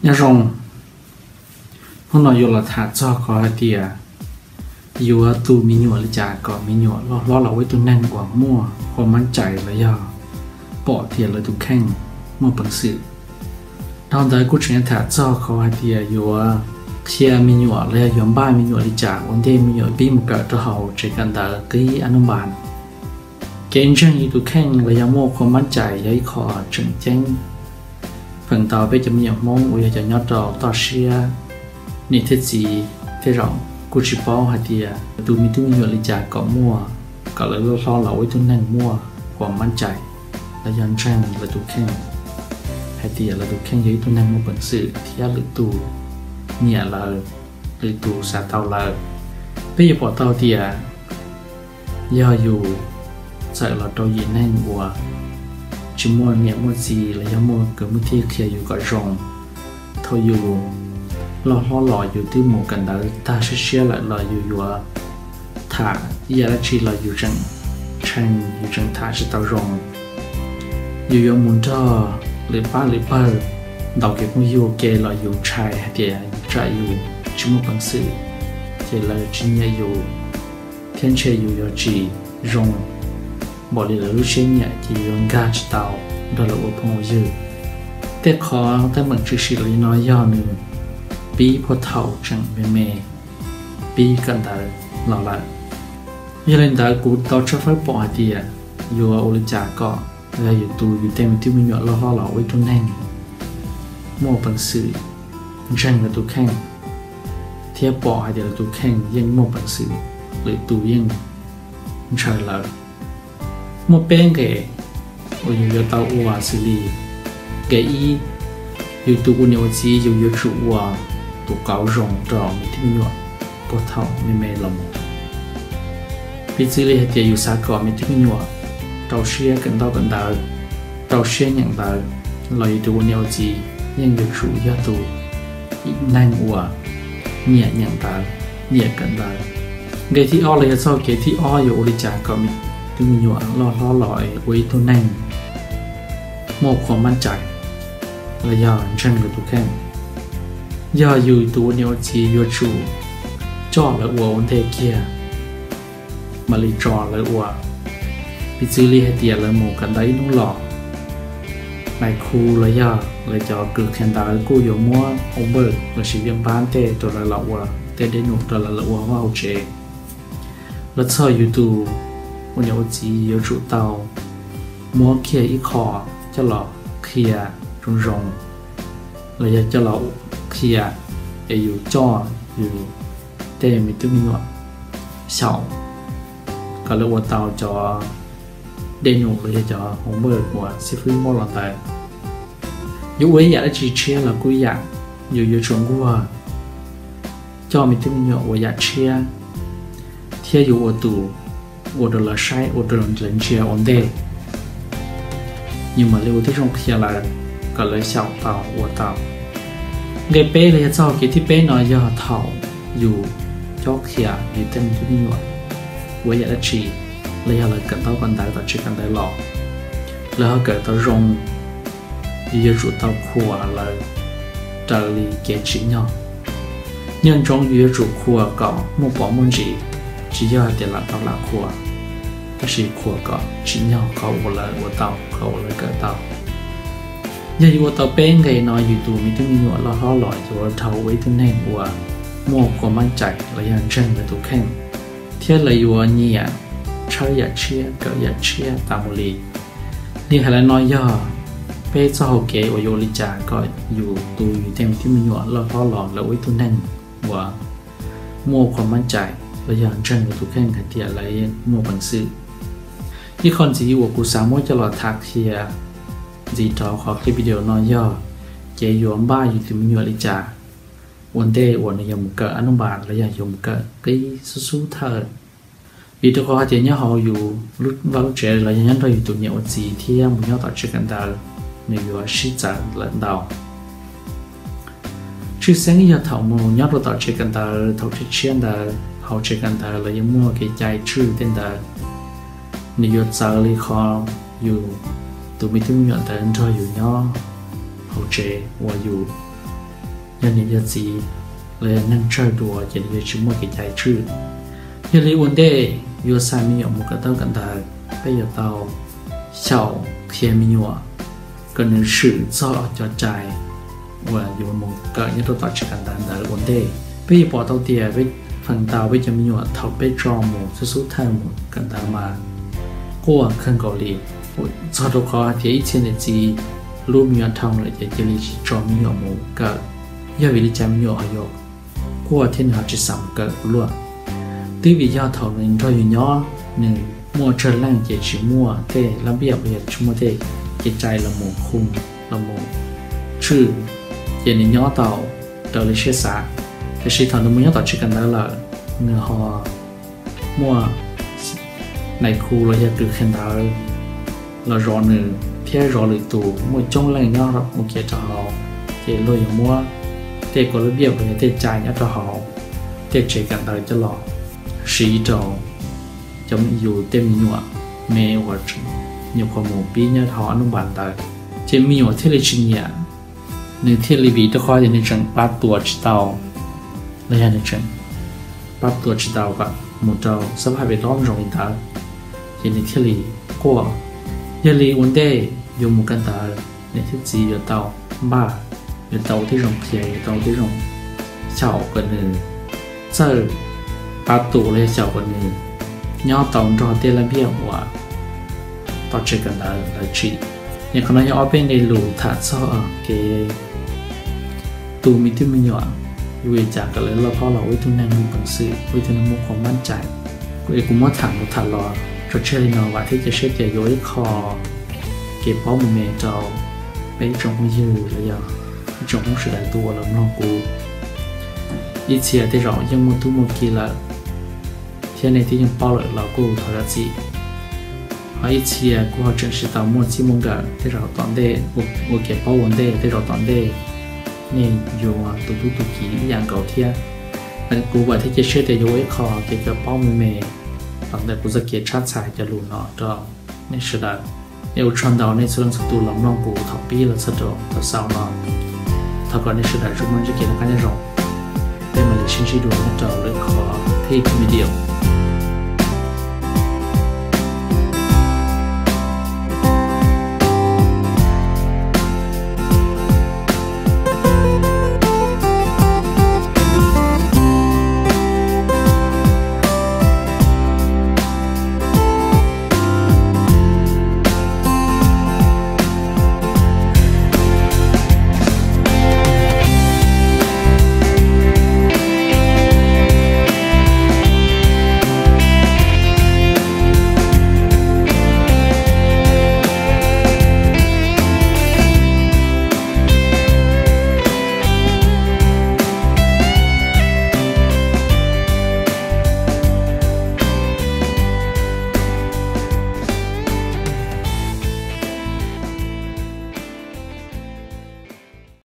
Nyob zoo, hnub no yuav los tham txog qhov hais tias yuav tu me nyuam li cas kom me nyuam loj hlob los ua ib tug neeg uas muaj qhua mab cais los yog pom tias lawv tus kheej muaj peev xwm. Dhau ntawd kuj tseem tham txog qhov hais tias yuav qhia me nyuam los yog yuav npaj me nyuam li cas ua ntej me nyuam pib mus kawm rau hauv tsev kawm ntawv qib a nub npas. Kev ntseeg yus tus kheej los yog muaj qhua mab cais yog ib qho tseem ceeb feem ntau peb cov me nyuam Hmoob uas yog cov nyob rau toj siab. Niam thiab txiv tej zaum kuj tsis paub hais tias tu me tub me nyuam li cas kom muaj, kom lawv loj hlob los ua ib tug neeg muaj qhua mab cais los yog ntseeg lawv tus kheej, hais tias lawv tus kheej yog ib tug neeg muaj peev xwm thiab lwm tus nyiam lawv, lwm tus xav tau lawv. Peb yuav pom tau tias yog yus txawm los rau yim neeg uas tsis muaj niam muaj txiv los yog muaj kwv muaj tij qhia yus kom zoo, thaum yus loj hlob los yus twb mus kawm ntawv tag siab siab lawm los yus yuav tham ib yam dab tsi los yus tseem tshee, yus tseem tham tsis tau zoo. Yus yuav mus nrog lwm pab lwm pawg ntaus kev phooj ywg ua ke los yus ntshai hais tias tsam yus tsis muaj peev xwm ces lawv tsis nyiam yus, thiab ntshe yus yuav tsis zoo npaum li lawv lub siab nyiam ces yus yuav nkag tsis tau nrog lawv ua phooj ua ywg. Tej qhov teeb meem tshwm sim li no yog nws pib puag thaum tseem me me, pib kawm ntawv los lawm. Yog li ntawd kuv tau tshawb fawb pom hais tias yuav ua li cas kom yog yus tu yus tej me tub me nyuam loj hlob los ua ib tug neeg muaj peev xwm ntseeg lawv tus kheej, thiab pom hais tias lawv tus kheej yeej muaj peev xwm, lwm tus yeej ntshaw lawv. Muaj peb nqe uas yus yuav tau ua xws li: Nqe ib, yus tus ua niam ua txiv yus yuav tsum ua tus qauv zoo rau me tub me nyuam puag thaum me me los mus. Piv txwv li hais tias yus xav kom me tub me nyuam rau siab kawm ntaub kawm ntawv, rau siab nyeem ntawv, los yus tus ua niam ua txiv yeej yuav tsum yog tus neeg uas nyiam nyeem ntawv, nyiam kawm ntawv. Nqe thib ob los yog txoj kev thib ob yuav ua li cas kom me tub me nyuam loj hlob los ua ib tug neeg muaj qhua mab cais los yog ntseeg lawv tus kheej. Yog yus tus ua niam ua txiv yuav tsum coj lawv ua ua ntej kiag mam li tso lawv ua. Piv txwv li hais tias lawv mus kawm ntawv ib hnub los, nais khu los yog lawv cov kws qhia ntawv kuj yuav muab homework lossis viam npab tej rau lawv los ua, tej dej num rau lawv los ua hauv vaj hauv tsev. Los txog yus tus ua niam ua txiv yuav tsum tau muab kiag ib qho coj los qhia zoo zoo, los yog coj los qhia es yus coj yus tej me tub me nyuam xyaum kom lawv ua tau cov dej num los yog cov homework uas xib fwb muab los ntawd. Yuav ua ib yam dab tsi tshiab los kuj ib yam, yus yuav tsum nquag coj me tub me nyuam ua yam tshiab, thiab yus ua tus ua rau lawv saib, ua rau lawv ntsia ua ntej, yus mam li ua tib zoo qhia lawv kom lawv xyaum tau ua tau. Nqe peb los yog txoj hau kev thib peb no yog thaum yus cob qhia yus tej me tub me nyuam ua yam dab tsi, los yog lawv kawm ntaub kawm ntawv tom tsev kawm ntawv los, lawv ho kawm tau zoo, yus yuav tsum tau qhuas lawv raws li kev tsim nyog. Nyob ntsoov yus yuav tsum qhuas kom muaj pov muaj ntsis, tsis yog hais tias lam tau lam qhuas, tab sis qhuas kom tsim nyog qhov uas lawv ua tau, qhov uas lawv kawm tau. Yog yus ua tau peb nqe no yus tus me tub me nyuam loj hlob los yuav dhau ua ib tug neeg uas muaj qhua mab cais los yog ntseeg lawv tus kheej, thiab lawv yuav nyiam tshawb yam tshiab kawm yam tshiab tas mus li. Li hais lawm no yog peb txoj hau kev uas yuav ua li cas kom yus tu yus tej me tub me nyuam loj hlob los lawv ua ib tug neeg uas muaj qhua mab cais los yog ntseeg lawv tus kheej hais tias lawv muaj peev xwm. Ib qho ntxiv uas kuv xav muab coj los tham qhia ntxiv rau qhov clip video no yog kev yuav npaj yus tus me nyuam li cas ua ntej uas nws yuav mus kawm a nub npas los yog yuav mus kawm qib xub xub thawj. Vim rau qhov hais tias nyob hauv yus vaj lub tsev los yog nyob nrog yus tus niam ua txiv thiab mus nyob tom tsev kawm ntawv, nws yuav sib txawv lawm ntau. Tshwj xeeb yog thaum mus nyob rau tom tsev kawm ntawv, thaum tshiab tshiab ntawd hauv tsev kawm ntawv los yeej muaj kev cai tswj tej ntawd, nws yuav txawv li qhov yus tus me tub me nyuam ntawd nrog yus nyob hauv tsev uas yus yog niam yog txiv los yog neeg tsawg dua ces nws yuav tsis muaj kev cai tswj. Yog li ua ntej yuav xa me nyuam mus kawm ntaub kawm ntawv, peb yuav tau xyaum qhia me nyuam kom nws swm txog cov cai uas yuav mus kawm nyob rau tom tsev kawm ntawv ntawd ua ntej. Peb yuav pom tau tias peb feem ntau peb cov me nyuam thaum peb tso mus xub xub thawj mus kawm ntawv mas quaj kawg nkaus li, txog rau qhov hais tias ib txhia niam txiv hlub me nyuam dhau lawm ces cia li tsis tso me nyuam mus kawm. Yog vim li cas me nyuam ho yuav quaj thiab nws ho tsis xav mus kawm ua luaj? Twb vim yog thaum nws nrog yus nyob nws muaj tsawg leej ces tsis muaj tej lab npiaj los yog tsis muaj tej kev cai los mus khu, los mus tswj, ces nws nyob tau raws li siab xav. Tiam sis thaum nws mus nyob tom tsev kawm ntawv lawm, nws ho muaj nais khu los yog kws qhia ntawv los zov nws thiab zov lwm tus, muaj coob leej nyob ua ke rau hauv, ces luag yuav muab tej kab lab npiaj los yog tej cai nyob rau hauv tej tsev kawm ntawv coj los siv rau cov yus tej me nyuam me uas nyuam qhuav mus pib nyob hauv ob nub npas ntawd, ces me nyuam thiaj li tsis nyiam. Nws thiaj li vim rau qhov tias nws tseem pab tuam tsis tau, los yog nws tseem pab tuam tsis tau kom mus rau xab phaj pem dob zoo li ntawd, ces nws thiaj li quaj. Yog li ua ntej yuav mus kawm ntawv, niam thiab txiv yuav tau npaj, yuav tau ua tib zoo qhia, yuav tau ua tib zoo xyaum kom nws txawj pab tuam los yog xyaum kom nws nyob tau nrog tej lab npiaj uas tom tsev kawm ntawv lawv tsim. Yog qhov no yog ob peb nqe lus tham txog kev tu me tub me nyuam, yuav ua cas kom lawv loj hlob los ua ib tug neeg muaj peev xwm, ua ib tug neeg muaj qhov mab cai. Kuv muab tham mus tham los tso tseg li no, vam thiab cia siab tias yuav ua ib qho kev paub me me rau peb ib tsoom phooj ywg los yog ib tsoom Hmoob sawv daws tus uas los mloog kuv. Ib txhia tej zaum yeej muaj tub muaj ki lawm, thiab nej twb yeej paub lawm los kuj thov zam txim. Ho ib txhia kuj ho tseem tsis tau muaj txij muaj nkawm, tej zaum tom ntej ua kev paub ua ntej, tej zaum tom ntej nej yuav tus tub tus ki ib yam nkaus thiab. Kuv vam thiab cia siab tias yuav ua ib qho kev kawm paub me me los ntawm kuv txoj kev tshab txhais cov lus no rau nej sawv daws. Es ua tsaug ntau nej txhua leej txhua tus los mloog kuv thaum pib los txog rau thaum xaus no. Thov kom nej sawv daws tsuas muaj ntsib kev noj qab nyob zoo. Peb mam li sib ntsib dua nyob rau lwm qhov video.